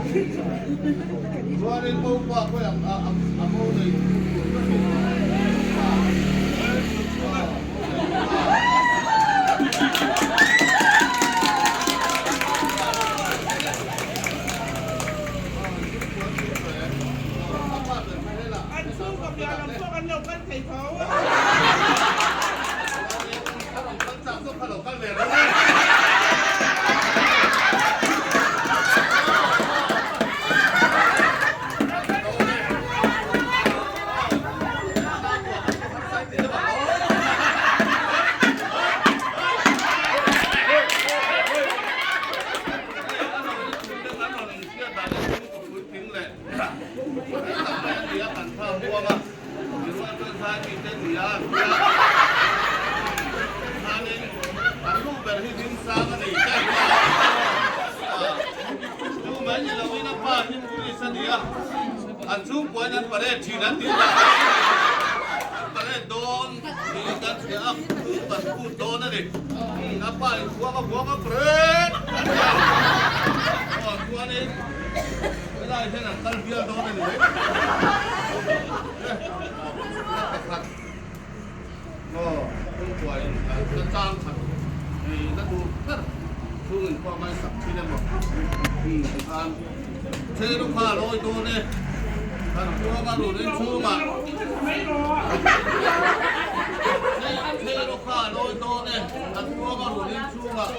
Chuanin mopa khawi ang a mo nei tu tur ka hrilh a. An chhungkaw piah lam pawh kan lo kal thei tho. An chhungkuain an parade thin an tih dah an parade dawn niin kan hria a, thu kan phut dawn a ni. A pa in khuang a vuang a parade an ti a, aw chuanin helai hian an kal bial dawn a ni mai. Pakhat aw chhungkuain ka chang khat la duh ber chhungin pawh a ngaihsak thin emaw tikhan Theiru kha a lawi dawn e, kan kuang a run in chhungah Theiru kha a lawi dawn e, kan kuang a run in chhungah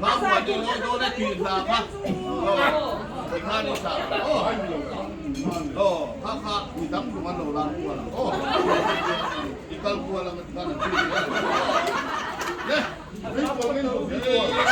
Mampuan i lawi dawn e tih hla kha aw tikhan i sa aw aw kha kha mi dang chung an lo lan kual ang aw i kal kual ang tikhan an zui ve a le.